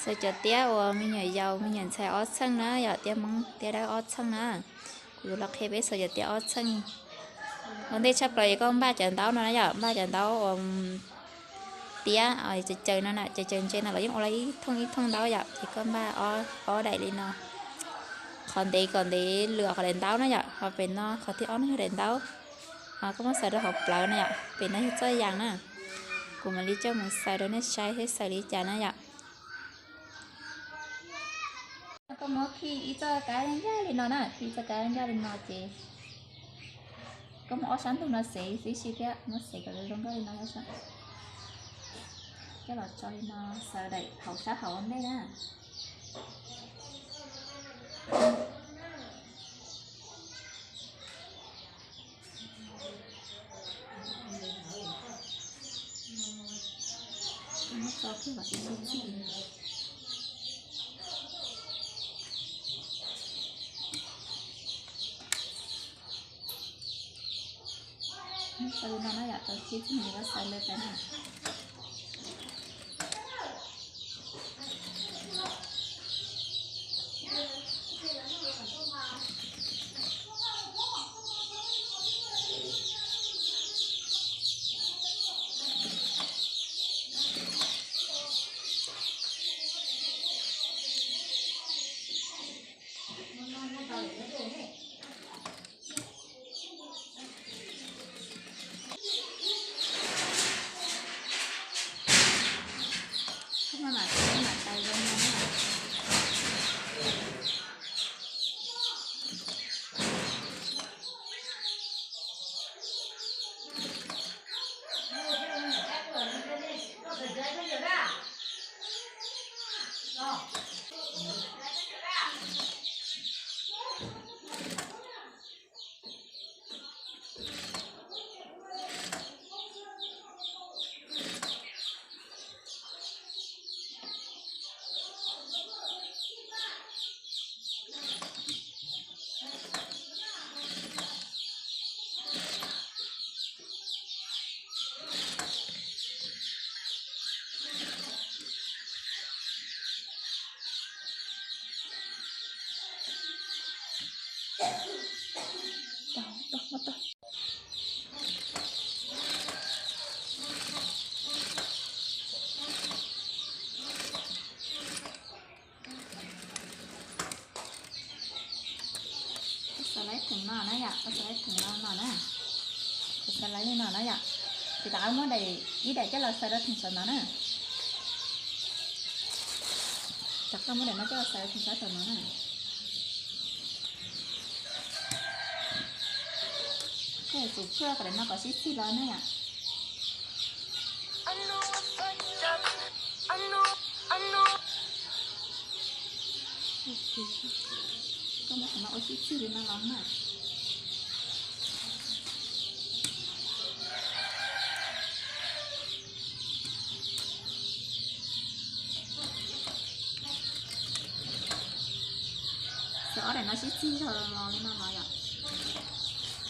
Xaws cov tiab uas me nyuam yaus me nyuam ntxhais ob txheej na yom, tiab Hmoob tiab dawb ob txheej na. Kuv yuav los qhia peb xaws cov tiab ob txheej. Ua ntej tshaj plaws ces koj npaj cov ntaub no na yom, npaj cov ntaub uas tiab caws caws no na, caws caws ntse no los yeej ua ib thooj ib thooj ntaub yom, ces koj npaj ob daim li no. Qhov ntev kom ntev lwm qhov daim ntaub na yom, ho pem no qhov thib ob no yog daim ntaub. Koj muab xaws rau hauv plawv na yom, pem no yog txoj yas na. Kuv mam li coj mus xaws rau nej saib seb xaws li cas na yom. Koj muab khi ib txoj kab ncaj li no na, khi txoj kab ncaj li no ces koj muab ob sab ntug no xev tib si thiab, muab xev kom zoo nkauj li no, coj los tso li no, xaws daim hauv sab hauv ntej na. Xaws li no na yom, tau sib txig nws yuav xaws lawm tas na. Koj xaws lawv theem no na yom, koj xaws lawv theem no no na. Koj xaws lawv li no na yom. Ces tom qab muab daim, ib daim coj los xaws rau theem saum no na. Tom qab muab daim no coj los xaws rau theem sab saum no na. Koj yuav tsum phwj kom daim no kom sib txig los na yom. Koj muab qhov no ua sib txig li no los na. Xaws ob daim no sib txig zog los li no los yom.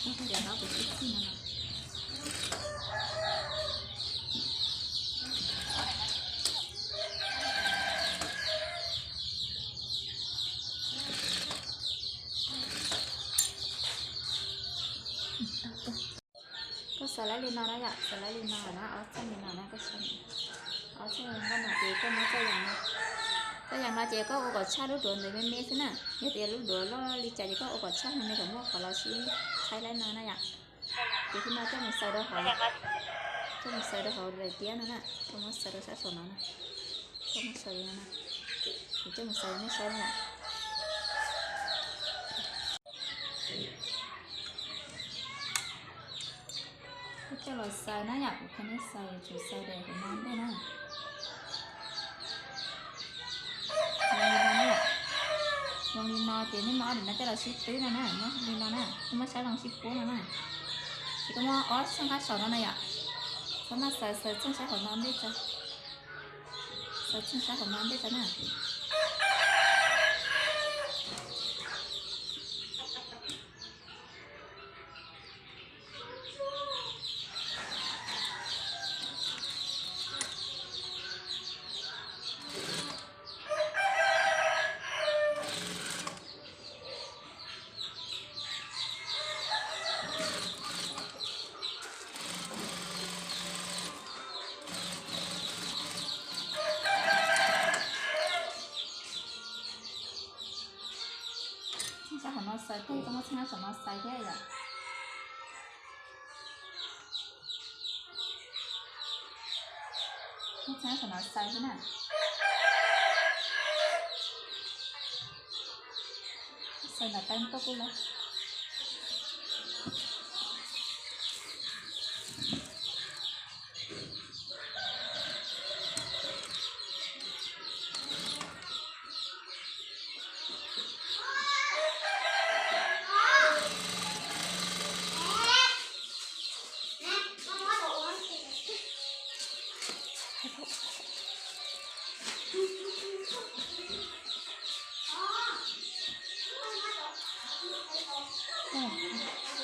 Ob daim no kuv sib txig no los. Koj xaws lawv li no na yom, xaws lawv li no na, ob txheej li no na, koj xaws ob txheej li no no ces koj muab txoj yas no, txoj yas no ces koj ua kom tshaj lub duav ntawd me me xwb na. Yog tias lub duav loj li cas ces koj ua kom tshaj me me kom muaj qhov los sib qhaib lawv no na yom. Ces tib no coj mus xaws rau hauv, coj mus xaws rau hauv daim tiab no na, koj muab xaws rau sab saum no na, koj muab xaws li no na, kuv coj mus xaws nej saib na yom. Koj coj los xaws na yom, kuv qhia nej xaws, yuav tsum xaws daim hauv no ntej na. Zoo li no na yom. Zoo li no ces nej muab ob daim no coj los sib twb no na, muab li no na, nej muab sab zoo sib puab no na. Ces koj muab ob txheej qab saum no na yom. Koj muab xaws, xaws txheej sab hauv no ntej tso. Xaws txheej sab hauv no ntej tso na. Xaws tej, koj muab txheeb saum no xaws thiab yom. Muab txheeb saum no xaws thiab na. Xaws nram taw tuaj kuj lawm.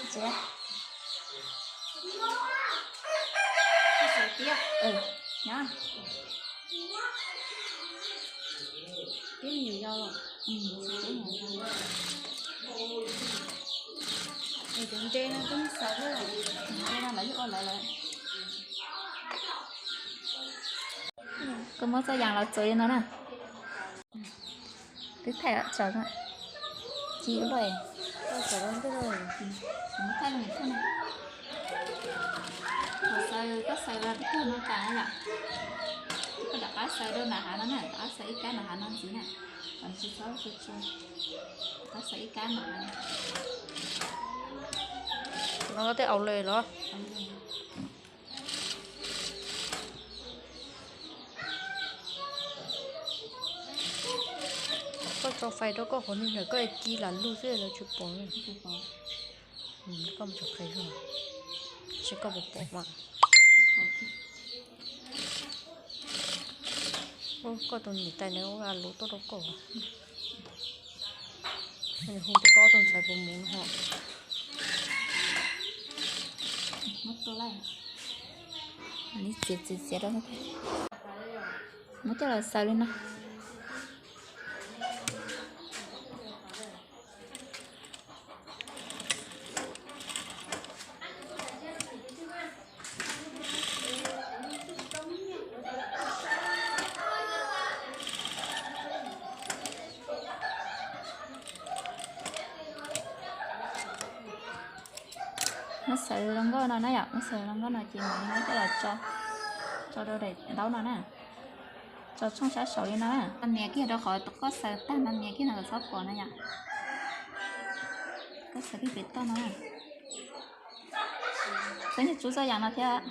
Tiab, tiab nyuam yau. Cov nte no twb xaws lawm, nte no lawv yeej ua lawv lawm. Koj muab txoj yas los txuas li no na. Twb thaij tso, ci ua luaj. Thaij loo tuaj na. Koj xaws, koj xaws los koj no tas na yom. Koj rov qab xaws rau nram hav no na, rov qab xaws ib kab nram hav no ntxiv na. Kom tsis txhob tsuag tsuag, rov qab xaws ib kab nram hav no. No koj tej au le los? Koj tso fais rau koj qhov niag ntawm koj ci lam lug xwb lawv tsis pom. Koj mus tso fais zog, seb koj puas pom mas. Koj tus niam tais nws ua luv tuaj rau koj. Nws hu tias koj ob tug ntxhais puas mus no ho. Muab txiav txiav txiav rau, muab coj los xaws li no. Muab xaws zoo nkauj no na yom, muab xaws zoo nkauj no ces mam li muab coj los tso, tso rau daim ntaub no na. Tso tshooj sab saud li no na, nias kiag rau qhov koj xaws tag no, nias kiag no kom txhob pom no yom. Koj xaws kiag pem toj no na. Xaws niag tsub txoj yas no thiab.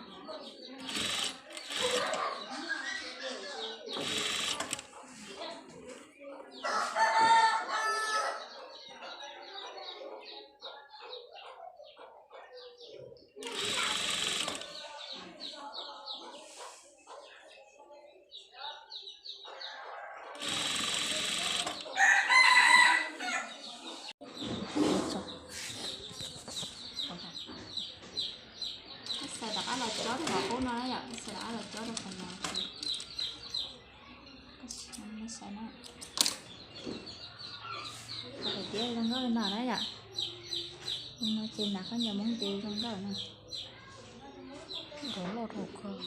Koj xaws rov qab los cob rau qhov qub no na yom, koj xaws rov qab los cob rau qhov no. Koj xaws na, koj xaws tiab zoo nkauj li no na yom. Li no ces hnav khaub ncaws Hmoob ces zoo nkauj na. Nrov loj rau koj.